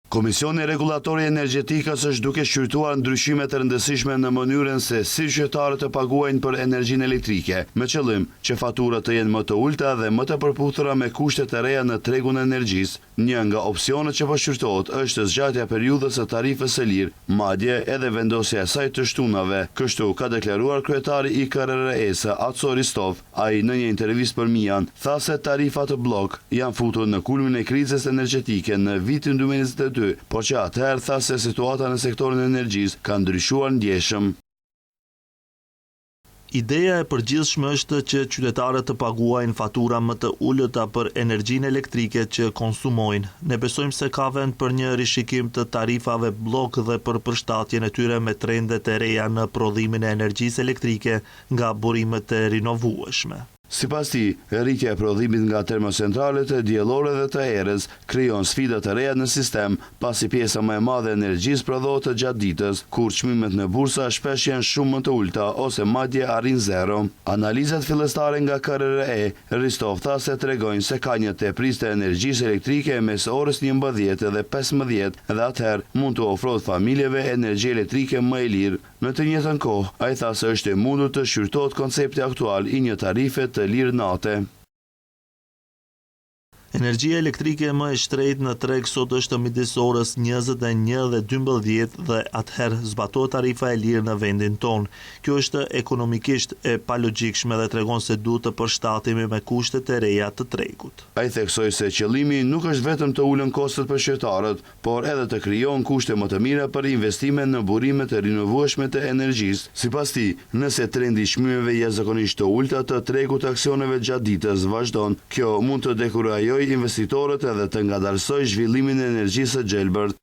Komisioni Rregullator i Energjetikës është duke shqyrtuar ndryshime të rëndësishme në mënyrën se si qytetarët të paguajnë për energjinë elektrike, me qëllim që faturat të jenë më të ulëta dhe më të përputhura me kushtet e reja në tregun e energjisë. Një nga opsionet që po shqyrtohet është zgjatja e periudhës së tarifës së lirë, madje edhe vendosja e saj të shtunave. Kështu ka deklaruar kryetari i KRRE-së, Aco Ristov. Ai në një intervistë për MIA-n, tha se tarifat bllok janë futur në kulmin e krizës energjetike në vitin 2022, por që atëherë tha se situata në sektorin e energjisë ka ndryshuar ndjeshëm. Ideja e përgjithshme është që qytetarët të paguajnë fatura më të ulëta për energjinë elektrike që konsumojnë. Ne besojmë se ka vend për një rishikim të tarifave bllok dhe për përshtatjen e tyre me trendet e reja në prodhimin e energjisë elektrike nga burimet e rinovueshme. Sipas tij, rritja e prodhimit nga termocentralet diellore dhe të erës krijon sfida të reja në sistem, pasi pjesa më e madhe e energjisë prodhohet gjatë ditës, kur çmimet në bursa shpesh janë shumë më të ulëta ose madje arrijnë zero. Analizat fillestare nga KRRE, Ristov tha se tregojnë se ka një teprisë të energjisë elektrike mes orës 11 dhe 15 dhe atëherë mund t'u ofrohet familjeve energji elektrike më e lirë. Në të njëjtën kohë, ai tha se është e mundur të shqyrtohet koncepti aktual i një tarife të lirë nate. Energjia elektrike më e shtrenjtë në treg sot është midis orës 21 dhe 12 dhe atëherë zbatohet tarifa e lirë në vendin tonë. Kjo është ekonomikisht e palogjikshme dhe tregon se duhet të përshtatemi me kushtet e reja të tregut. Ai theksoi se qëllimi nuk është vetëm të ulen kostot për qytetarët, por edhe të krijohen kushte më të mira për investime në burimet e rinovueshme të energjisë. Sipas tij, nëse trendi i çmimeve jashtëzakonisht të ulëta të tregut të aksioneve gjatë ditës vazhdon, kjo mund të dekurajojë investitorët edhe të ngadalësojë zhvillimin e energjisë së gjelbërt.